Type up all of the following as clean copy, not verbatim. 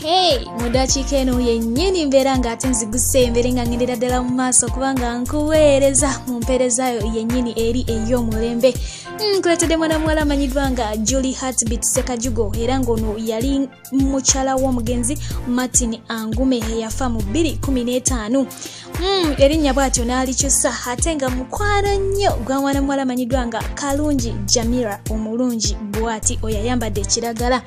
Hey, mu ddakiika eno yennyini mbeera ng'ate nziguse embeere nga ngendera ddala mu maaso kubanga nkuweereza mu mpeerezayo yennyini eri ey'omulembe. Nkuleetedde mwana muwala amanyiddwa nga Julie Heartbeat Sekajugo, era ng'ono yali mukyala w'omugenzi Martin Angume eyafa mu 2015. Erinnya bw'atyo n'alikyusa, ate nga mukwano nnyo gwa mwana muwala amanyiddwa nga Kalungi Jamira omulungi bw'ati oyo ayambadde ekiragala.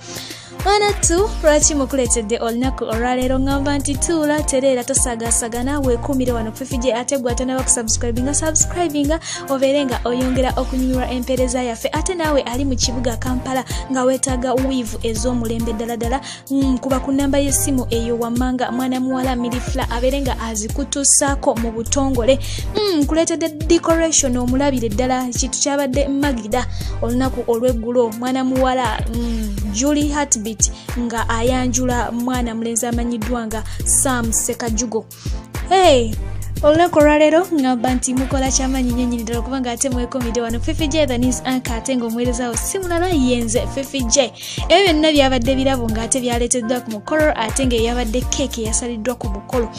Mwana tu, lwaki mukuleetedde olunaku olwaleero? Ngamba nti tuula tereera, tosagaasagana, weekuumire wano Fifi J. Ate gwe atanaba kusubscribinga, subscribinga obeere nga oyongera okunyumirwa empeereza yaffe. Ate naawe ali mu kibuga Kampala nga weetaaga weave ez'omulembe ddala ddala, kuba ku nnamba y'essimu eyo wammanga, mwana muwala Mirifla abeere nga azikutuusaako mu butongole. Nkuleetedde decoration omulabire ddala, kintu kyabadde Magida olunaku olw'eggulo, mwana muwala Julie Heartbeat nga ayanjula mwana mulenzi amanyiddwa nga Sam Sekajugo. Hey, olunaku olwaleero ngamba nti mukola kyamaanyi nnyo nnyini ddala kubanga ate mwekomidde wano Fifi J the news anchor, ate ng'omuweerezaawo si mulala yenze Fifi J. Ebyo byonna byabadde birabo ng'ate byaleeteddwa ku mukolo, ate ng'eyabadde keeki eyasaliddwa ku mukolo.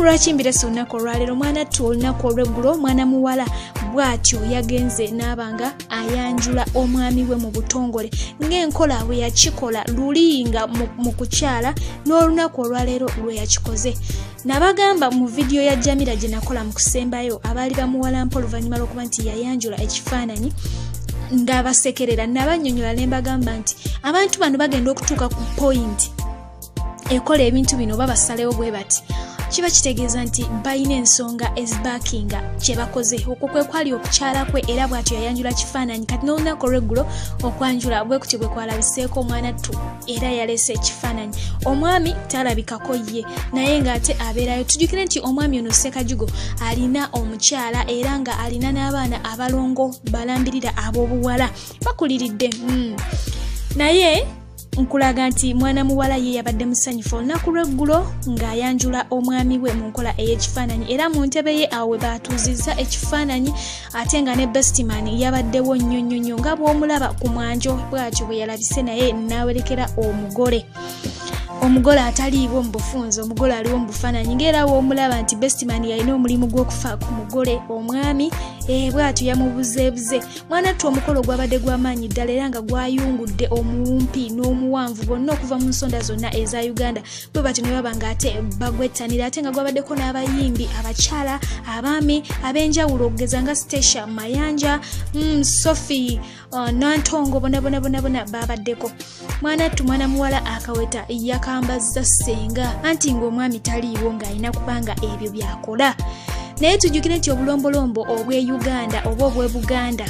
Lwaki mbirese olunaku olwaleero? Mwana ttu, olunaku olw'eggulo mwana muwala bw'atyo yagenze n'aba nga ayanjula omwami we mu butongole ng'enkola bwe yakikola luli nga mu kukyala, n'olunaku olwaleero lwe yakikoze. Nabagamba mu vidiyo ya Jamira gye nakola mu kusembayo, abaali bamuwalampa oluvannyuma lw'okuba nti yayanjula ekifaananyi ng'abasekerera, nabannyonnyola ne mbagamba nti abantu bano bagenda okutuuka ku point ekola ebintu bino oba basalewo bwe bati, kiba kitegeeza nti balina ensonga ezibaakinga kye bakoze. Okwo kwe kwali okukyala kwe, era bw'atyo yayanjula kifaananyi. Kati n'olunaku olw'eggulo okwanjula bwe kutyo bwe kwalabiseeko. Omwana ttu era yaleese ekifaananyi, omwami talabikako ye, naye ng'ate abeerayo. Tujjukire nti omwami ono Sekajugo alina omukyala era nga alina n'abaana abalongo balambirira ab'obuwala bakuliridde. Naye nkulaga nti mwana muwala ye yabadde musanyufu olunaku lw'eggulo ng'ayanjula omwami we mu nkola ey'ekifaananyi, era mu ntebe ye awo we baatuuzizza ekifaananyi, ate nga ne bestman yabaddewo nnyo nnyo nnyo nga bw'omulaba ku mwanjo. Bw'atyo bwe yalabise naye n'awerekera omugole, omugole ataliiwo mu bufunze, omugole aliwo mu bufaananyi, ng'era w'omulaba nti bestman yalina omulimu gw'okufa ku mugole omwami. Bw'atyo yamubuzeebuze. Mwana ttu, omukolo gwabadde gw'amaanyi ddala, era nga gwayungudde omuwumpi n'omuwanvu bonna okuva mu nsonda zonna eza Uganda, bwe batyo ne baba ng'ate bagwettanira, ate nga gwabaddeko n'abayimbi abakyala, abaami ab'enjawulo, okugeza nga Stacia Mayanja, Sophie Nantongo, bonna bonna bonna bonna babaddeko. Mwana ttu, mwana muwala akaweta yakambazza ssenga, anti ng'omwami taliiwo ng'alina kubanga ebyo byakola. Naye tujjukire nti obulombolombo obw'e Uganda oba obw'e Buganda,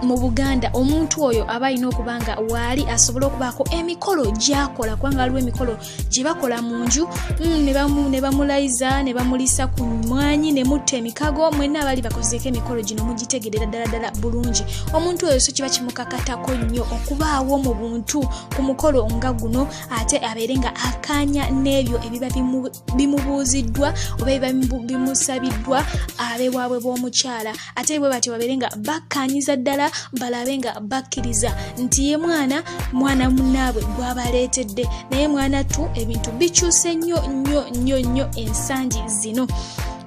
mu Buganda omuntu oyo aba alina okuba nga waali asobole okubaako emikolo gy'akola, kubanga waliwo emikolo gye bakola mu nju, ne bamulayiza ne bamulisa ku mwanyi ne mutta emikago. Mwenna abaali bakozeeko emikolo gino mugitegerera ddala ddala bulungi. Omuntu oyo so kiba kimukakatako nnyo okubaawo mu buntu ku mukolo nga guno, ate abeere nga akkaanya n'ebyo ebiba bimubuuziddwa oba ebiba bimusabiddwa abewaabwe b'omukyala, ate bwe batyo babeere nga bakkaanyiza ddala, balabe nga bakkiriza nti ye mwana mwana munnaabwe gw'abaleetedde. Naye mwana ttu, ebintu bikyuse nnyo nnyo nnyo nnyo ensangi zino.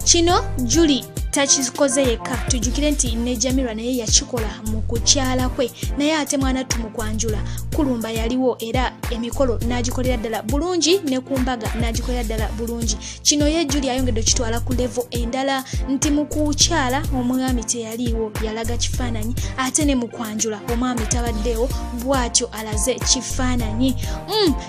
Kino Julie takikoze yekka, tujjukire nti ne Jamira naye yakikola mu kukyala kwe, naye ate mwana ttu mu kwanjula Kulumba yaliwo, era emikolo n'agikolera ddala bulungi, ne ku mbaga n'agikolera ddala bulungi. Kino ye Julie ayongedde okitwala ku level endala, nti mu kukyala omwami teyaliiwo, yalaga kifaananyi, ate ne mu kwanjula omwami tabaddeewo, bw'atyo alaze kifaananyi.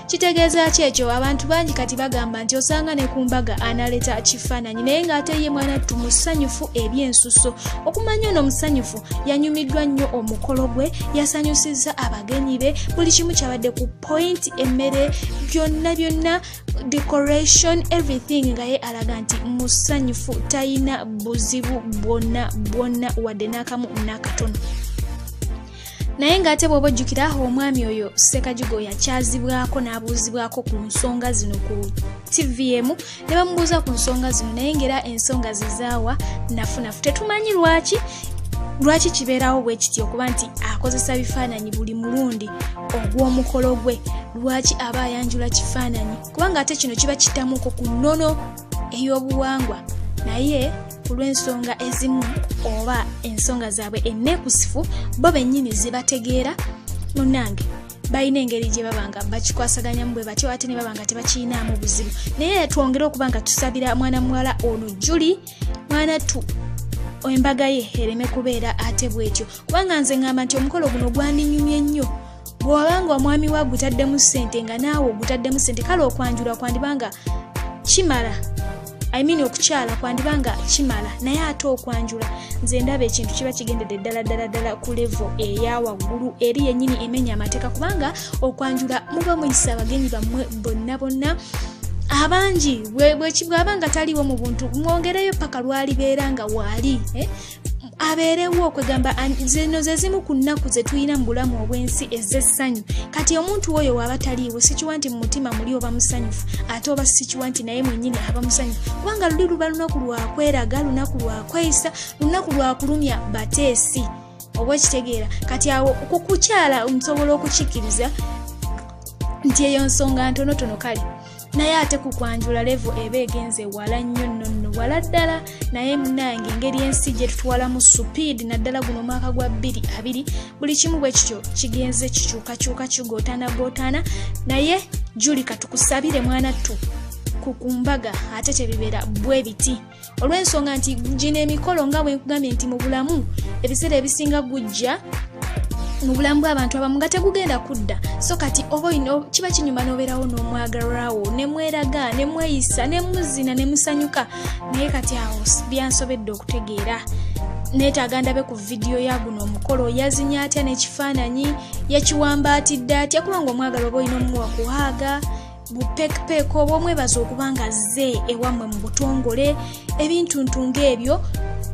Kitegeeza ki ekyo? Abantu bangi kati bagamba nti osanga ne ku mbaga analeeta kifaananyi, naye ng'ate ye mwana ttu musanyufu ebyensuso. Okumanya ono musanyufu, yanyumiddwa nnyo omukolo gwe, yasanyusizza abagenyi be, buli kimu kyabadde ku point, emmere, byonna byonna, decoration, everything, nga ye alaga nti musanyufu, talina buzibu bwonna bwonna wadde n'akamu n'akatono. Naye ng'ate bw'oba ojjukira, omwami oyo Sekajugo yakyazibwako n'abuuzibwako ku nsonga zino ku TVM, ne bamubuuza ku nsonga zino, naye ng'era ensonga zizaawa nafunafu. Tetumanyi lwaki kibeerawo bwe kityo, okuba nti akozesa bifaananyi buli mulundi ogw'omukolo gwe. Lwaki aba ayanjula kifaananyi? Kubanga ate kino kiba kitamuko ku nnono ey'obuwangwa, naye ku lw'ensonga ezimu oba ensonga zaabwe enneekusifu bo bennyini zibategeera. Munnange balina engeri gye babanga bakikwasaganyamu bwe batyo, ate ne babanga tebakirinaamu buzibu. Naye twongere okuba nga tusabira mwana muwala ono Julie, mwana tu embaga ye ereme kubeera ate bwetyo, kubanga nze ŋŋamba nti omukolo guno gwandinyumye nnyo bw'obanga omwami we agutaddemu ssente nga naawe ogutaddemu ssente. Kale okwanjula kwandibanga kimala, I mean okukyala kwandibanga kimala, naye ate okwanjula nze ndaba ekintu kiba kigendedde ddala ddala ddala ku level eya waggulu eri yennyini emenya amateeka, kubanga okwanjula muba muyisa abagenyi bammwe bonna bonna abangi. Bw'aba nga taliiwo mu buntu, mwongereyo paka lwalibeera nga waali, abeerewo. Okwegamba zino ze zimu ku nnaku ze tulina mu bulamu obw'ensi ez'essanyu. Kati omuntu oyo waaba taliiwo, sikiwa nti mu mutima muli oba musanyufu, ate oba sikiwa nti naye mwennyini aba musanyufu, kubanga luli luba lunaku lwa kweraga, lunaku lwa kweyisa, lunaku lwa kulumya bateesi, oba okitegeera. Kati awo ku kukyala nsobola okukikkiriza nti eyo nsonga ntonotono, kale naye ate ku kwanjula level eba egenze wala nnyo nno nno, wala ddala. Naye munnange, engeri ensi gye tutwalamu speed, naddala guno omwaka gwa 2020, buli kimu bwe kityo kigenze kikyukakyuka, kigootaanagootaana. Naye Julie, katukusabire mwana ttu ku mbaga ate tebibeera bwe biti, olw'ensonga nti gino emikolo, nga bwe nkugambye nti mu bulamu ebiseera ebisinga gujja mu bulamu bw'abantu abamu nga tegugenda kudda. So kati oba kiba kinyuma n'obeerawo n'omwagalwawo, ne mweraga, ne mweyisa, ne muzina, ne musanyuka. Naye kati awo byansobedde okutegeera. Neetaaga ndabe ku vidiyo ya guno omukolo, yazinya atya n'ekifaananyi yakiwambaatidde atya, kubanga omwagalwa oba olina omuwa kuhaaga bupekpeeka, oba omwebaza okuba nga azze ewammwe mu butongole, ebintuntu ng'ebyo.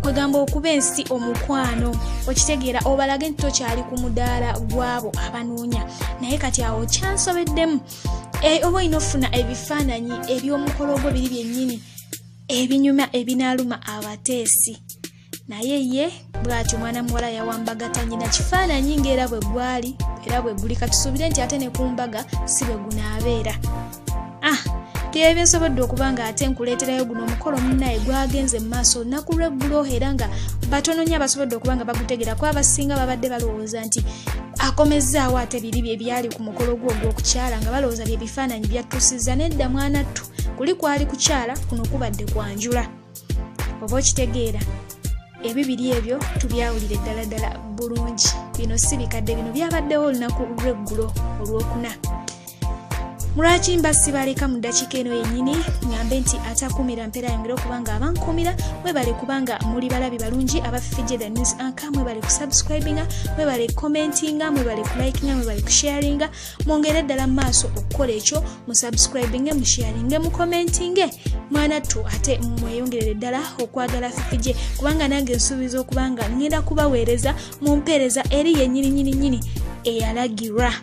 Kwegamba okuba ensi omukwano, okitegeera, obalage nti tokyali ku mudaala gw'abo abanoonya. Naye kati awo kyansobeddemu. Oba olina ofuna ebifaananyi eby'omukolo gwo biri byennyini ebinyuma ebinaaluma abateesi. Naye ye bw'atyo mwana muwala yawambagata nnyina kifaananyi ng'era bwe gwali era bwe guli. Katusuubire nti ate ne ku mbaga si bwe gunaabeera. Byebyo nsobodde okuba nga ate nkuleeterayo guno omukolo munnaye gwagenze mu maaso olunaku lw'eggulo, era nga batono nnyo abasobodde okuba nga bagutegeera, kuba abasinga babadde balowooza nti akomezzaawo ate biri bye byali ku mukolo gwe ogw'okukyala, nga balowooza bye bifaananyi byatuusizza. Nedda mwana ttu, kuli kwali kukyala, kuno kubadde kwanjula, oba okitegeera. Ebibiri ebyo tubyawulire ddala ddala bulungi. Bino si bikadde, bino byabaddewo olunaku lw'eggulo olwokuna. Mulwaki mba sibaleka mu ddakiika eno yennyini, ŋŋambe nti atakuumira mpeera yongere okuba nga abankuumira. Mwebale kubanga muli balabi balungi aba FJ The News Anchor. Mwebale kusubscribinga, mwebale commentinga, mwebale kulikinga, mwebale kusharinga. Mwongere ddala mu maaso okukola ekyo, musubscribinge, musharinge, mucommentinge mwana ttu, ate mweyongerere ddala okwagala FJ, kubanga nange nsuubiza okuba nga ŋŋenda kubaweereza mu mpeereza eri yennyini nyini nyini eyalagirwa,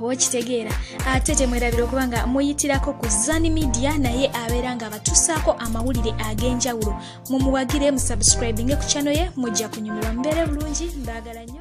oba okitegeera. Ate temwerabira okuba nga muyitirako ku Zani Media, naye abeera nga abatuusaako amawulire ag'enjawulo. Mumuwagire, musubscribinge ku channel ye, mujja kunyumirwa. Mubeere bulungi, mbaagala nnyo.